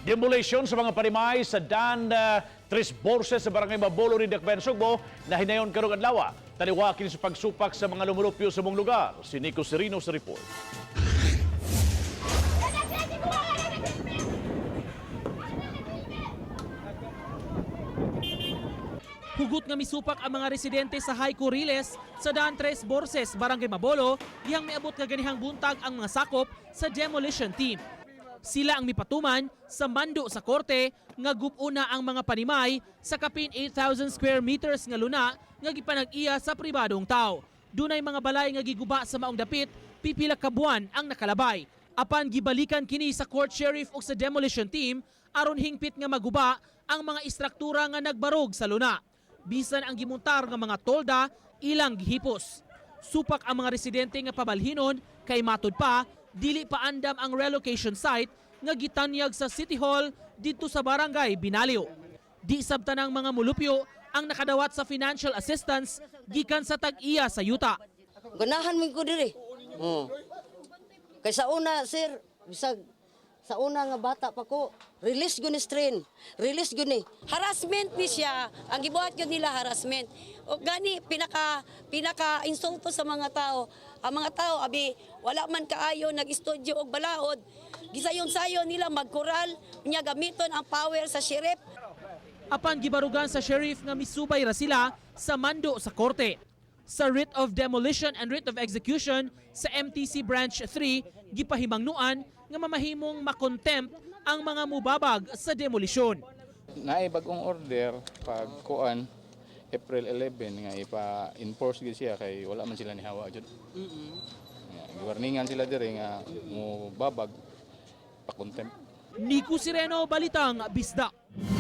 Demolition sa mga panimay sa Dan Tres Borses sa Barangay Mabolo ni Dakbayan Sugbo na hinayon karong adlaw. Taliwakin sa pagsupak sa mga lumulupyo sa mong lugar. Si Nico Serino sa report. Hugot nga misupak ang mga residente sa High Coriles sa Daan Tres Borses, Barangay Mabolo, dihang miabot kaganihang buntag ang mga sakop sa demolition team. Sila ang mipatuman sa mando sa korte nga gup-una ang mga panimay sa kapin 8,000 square meters nga luna nga gipanag-iya sa pribadong tao. Dunay mga balay nga giguba sa maong dapit, pipila ka buwan ang nakalabay. Apan gibalikan kini sa court sheriff ug sa demolition team aron hingpit nga maguba ang mga istruktura nga nagbarog sa luna. Bisan ang gimuntar nga mga tolda, ilang gihipos. Supak ang mga residente nga pabalhinon kay matud pa dili pa andam ang relocation site nga gitanyag sa City Hall didto sa Barangay Binalio. Di sabtan ang mga mulupyo ang nakadawat sa financial assistance gikan sa tag-iya sa yuta. Ganahan mo ko diri. Oh. Kay sa una, sir, bisag sa una nga bata pa ko, release gyud ni strain. Release gyud ni. Harassment ni siya. Ang gibuhat yun nila, harassment. O gani pinaka pinaka insulto sa mga tao. Ang mga tao abi wala man kaayo nag-studio og balaod. Gisayon-sayon nila magkural nya gamiton ang power sa sheriff. Apan gibarugan sa sheriff nga misubay ra sila sa mando sa korte. Sa writ of demolition and writ of execution sa MTC Branch 3, gipahimangnuan nga mamahimong makontempt ang mga mubabag sa demolisyon. Naay bagong order pag kuan April 11 nga ipa-enforce gid siya kay wala man sila nihawa jud. Nga, giwarningan sila diri nga mo babag pa contempt. Nico Sireno, Balitang Bisda.